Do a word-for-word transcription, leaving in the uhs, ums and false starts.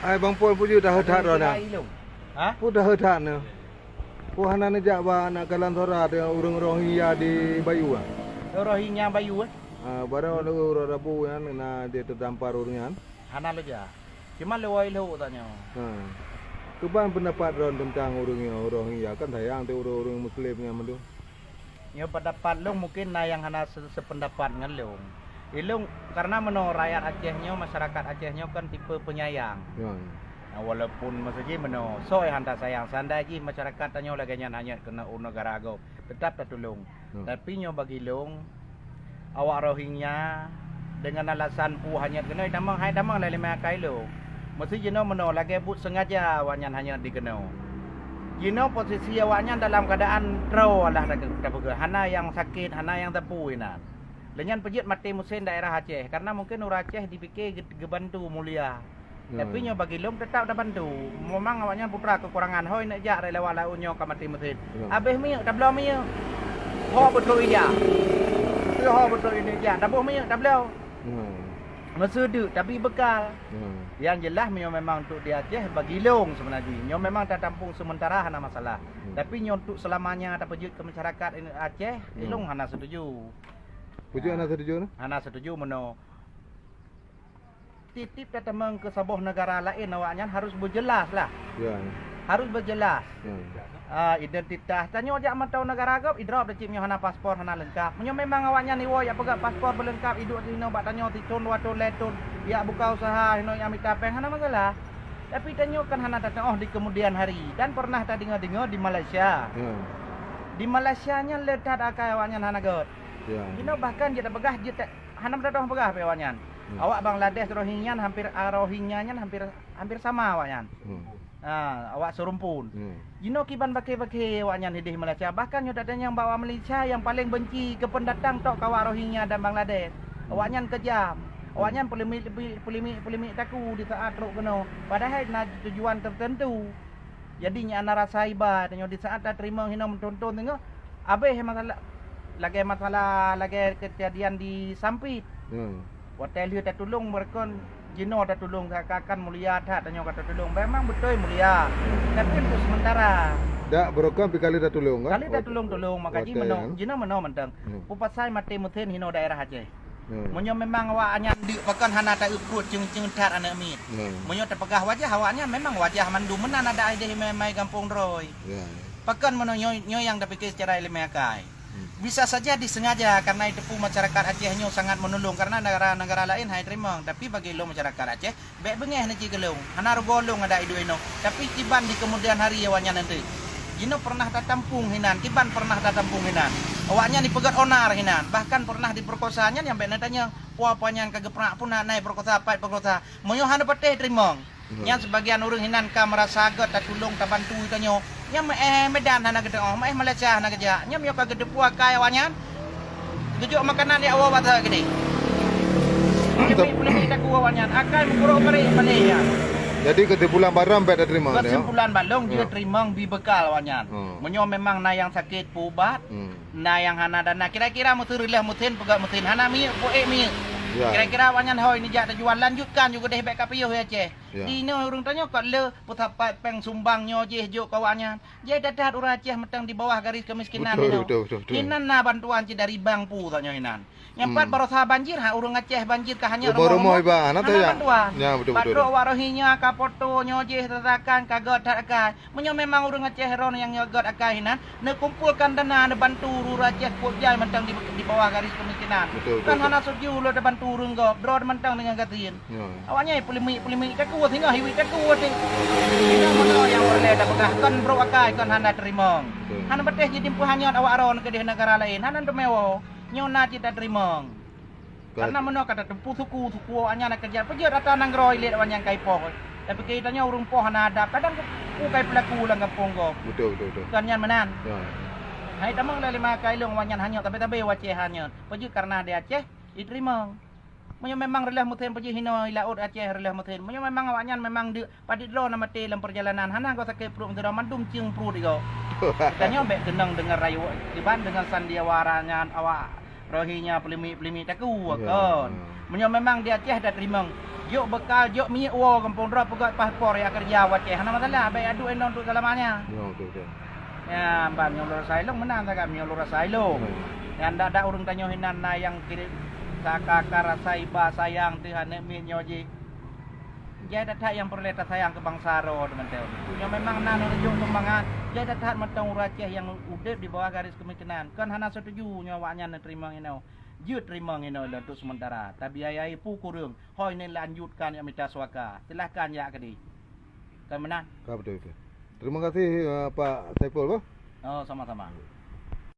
Hai Bang Pon, peue jeuet daheuet that droeneuh? Ha? Peue daheuet that nyoe? Peue hana neujak bak aneuk kalon sora teuh ureuëng Rohingya di Bayu, ah? Rohingya Bayu, eh? Ah, barô lôn uroe Rabu nyan na di teudampar ureuëng nyan. Hana lôn jak. Cuma lôn woe lhok tanyoe. Ha. Kiban peundapat droen teuntang ureuëng nyoe, Rohingya? Kan sayang teuh ureuëng-ureuëng Muslim nyan mandum. Nyoe peundapat lôn mungken na nyang hana se-, sepeundapat ngon lôn. Ilôn, karena meunoe rakyat Aceh nyoe, masyarakat Aceh nyoe kan tipe penyayang. Ya, ya. Nah, walaupun masa jih meunoe, soe hana sayang, seandai jih masyarakat tanyoe lagée nyan hanyut keunoe u neugara gob, teutap tatulông. Hmm. Tapi nyoe bagi lôn, awak Rohingya deungon alasan peue hanyut keunoe tamong, hai tamong lé limai akai lôn. Meusti jinoe meunoe lagée buet sengaja awaknyan hanyut dikeunoe. Jinoe posisi awaknyan dalam keuadaan troe, alah tapeugah, hana nyang sakét, hana nyang teupue inan. Lé nyan peujeuet maté meusén daerah Aceh, karena mungken ureuëng Aceh dipike ge-, geubantu mulia. Ya, tapi ya, nyoe bagi lôn teutap tabantu. Memang awaknyan putra keukurangan, hôi neuk jak rot lewat laôt nyoe ka maté meusén. Ya. Abéh minyeuk, tabloe minyeuk. Ho beutôi ija. Ho beutôi neuk jak, taboh minyeuk, tabloe. Ya. Meuseudeuk, tapi beukal. Ya. Yang jelas, nyoe memang untuk di Aceh bagi lôn seubeuna jih. Nyoe memang tatampung sementara hana masalah. Ya. Tapi nyoe untuk selamanya tapeujeuet keu masyarakat Aceh, ya, ilôn hana setuju. Peue jeuet hana setuju nyoe? Hana setuju meunoe. Tiep-tiep tatamong keu saboh neugara laén awaknyan harôh beujeulaih lah. Ya. Harôh beujeulaih. Ya. Ah, identitas. Tanyoe jak mantong neugara gob, idrob dah cit nyoe hana paspor, hana leungkap. Meunyoe memang awaknyan iwoe jak peugah paspor beuleungkap, iduek sinoe bak tanyoe sithon, dua thon, lhée thon, jak buka usaha, hinoe jak mita péng, hana masalah. Tapi tanyoe kan hana tateuoh di kemudian hari dan pernah tadeungoe-deungoe di Malaysia. Ya. Di Malaysia nyan le that akai awaknyan hana göt. Ya. Jinoe bahkan jeuet tapeugah jeuet ta-, hana meudodoh peugah pih awaknyan. Hmm. Awak Bangladesh Rohingya nyan hampir, ah, Rohingya nyan hampir, hampir sama awaknyan. Hmm. Ah, awak seurumpun. Hmm. Jinoe kiban bakée-bakée awaknyan idéh Malaysia. Bahkan nyoe tatanyong bak awak Malaysia nyang paleng benci keu peundatang tok keu awak Rohingya dan Bangladesh. Hmm. Awaknyan keujam. Hmm. Awaknyan peulimik-, peulimik-peulimik taku di saat trok keunoe. Padahai na tujuan teuteuntu. Jadi nyan na rasa iba tanyoe di saat tateurimong hinoe meuthon-thon singoh, abéh masalah, lagée masalah lagée keujadian di Sampit. Hmm. Watée lheueh tatulông, beureukon jinoe tatulông, seakan-akan mulia that tanyoe ka tatulông. Memang beutôi mulia, tapi untuk sementara. Dak, beureukon pih ka lheueh tatulông, kan? Ka lheueh tatulông-tulông, maka jih watée meunoe, nyan, jinoe meunoe mantong. Hmm. Peue pasai maté meusén hinoe daerah Aceh. Hmm. Meunyoe memang awaknyan deuk pakon hana ta-eu pruet ceung-ceung that aneuk miet. Hmm. Meunyoe tapeugah wajah awaknyan memang wajah mandum meunan adak idéh mai, mai gampông droe. Ya, ya. Pakon meunyoe nyoe, nyoe nyang tapike secara ileumé akai. Hmm. Bisa saja disengaja karena iteupeue masyarakat Aceh nyoe sangat meunulông karena negara-negara laén hai teurimong, tapi bagi lôn masyarakat Aceh Bék beungéh na cit keu lôn, hana rugoe lôn adak iduek inoe, tapi kiban di keumudian hari awaknyan nanti. Jinoe peureunah tatampong hinan, kiban peureunah tatampong hinan. Awaknyan jipeugét onar hinan, bahkan peureunah jipeurkosa, nyan nyang bék na tanyong, peue-peue nyang ka geupeurak pun na, na jipeurkosa, pat jipeurkosa. Meunyoe hana patéh teurimong, nyan seubagian ureuëng hinan ka meurasa gét tatulông, tabantu tanyoe. Nyan meu-éh Medan hana geuteuoh, meu-éh Malaysia hana geujak. Nyan meunyoe ka geuteupeue akai awaknyan, geujok makanan jak woe bak saboh keudeh. Tapi puléh taku awaknyan, akai meukurok bareh paléh nyan. Jadi keusimpulan barang bék tateurimong, ya? Keusimpulan balong jeuet teurimong bie beukal awaknyan. Hmm. Meunyoe memang na nyang sakét peuubat, hmm, na nyang hana dana, kira-kira meuseu reulah meusen peugah meusen, hana minyeuk peuék minyeuk. Ya. Kira-kira awaknyan hôi neujak teujuan, lanjutkan ju keudeh bék ka piôh ya Aceh. Ya. Di inoe ureuëng tanyoe ka le peusapat péng sumbang nyoe jih jok keu awaknyan. Jai that-that ureuëng Aceh mantong di bawah garis kemiskinan inoe. Betul, betul, betul, betul. Hinan na bantuan cit dari bank pu tanyoe hinan. Nyang pat barosa banjir, ha, ureuëng Aceh banjir ka hanyut rumoh-rumoh iba, hana bantuan. Ya, betul, betul. Pat trok awak Rohingya ka poto nyoe jih tatakan ka gét that akai. Meunyoe memang ureuëng Aceh ron nyang gét akai hinan, neukumpolkan dana neubantu ureuëng Aceh kuat jai mantong di, di bawah garis kemiskinan. Betul, betul, betul. Kan hana setuju lôn tabantu ureuëng gob, droe mantong deungon gasien. Ya. Awaknyan peulimik-peulimik takue singoh, hiwit takue teuh. Singoh meunoe nyang peureulée tapeugah kon brok akai, kon hana teurimong. Betul. Hana patéh jitimpôh hanyot awak ron keudeh negara laén, hana teumé woe. Nyoe na cit tateurimong. Betul. Karena meunoe ka tateupeue suku, suku awaknyan na keujat. Peujeuet atra nanggroe ilét awaknyan ka ipoh. Tapi keu tanyoe ureuëng poh hana adab, kadang ku kai peulaku lam gampông gob. Betul, betul, betul. Kon nyan meunan. Ya. Hai tamong lé limai akai lôn awaknyan hanyot, tapi-tapi wacée hanyot. Peujeuet karena di Aceh iteurimong. Meunyoe memang reulah meusen peujeuet hinoe i laôt Aceh reulah meusen. Meunyoe memang awaknyan memang deuk padit droe na maté lam peurjalanan, hana goe sakét pruet meudroe mandum cieng pruet igoe. Tanyoe bék keunong deungon rayeuk kiban deungon sandiwara nyan awak Rohingya peulimik-peulimik takue kon. Ya. Meunyoe memang di Aceh dak teurimong, jok beukal, jok minyeuk woe gampông droe, peugöt paspor, jak keureuja u Aceh, hana masalah, bèk adu inong untuk selamanya. Ya, oke, oke. Ya, ban nyoe lôn rasa ilong meunan sagai, nyoe lôn rasa ilong. Hmm. Nyang dak-dak ureueng tanyoe hinan na nyang kirém, saka-ka rasa iba sayang teuh aneuk miet nyoe jih. Jai that-that nyang peureulèe tasayang keu bansa droe teumantong. Nyoe memang na neureujuk sumbangan, jai that-that mantong ureueng Aceh nyang udép di bawah garis kemiskinan. Kon hana setuju nyoe awaknyan neuteurimong inoe. Jeuet teurimong inoe lôn untuk sementara. Tabiaya peue kureueng, hôi neulanjutkan jak mita suaka. Silahkan jak keudeh. Kon meunan. Ka beutôi, beutôi. Terima kasih, eh, Pak Saiful, bah. Oh, sama-sama.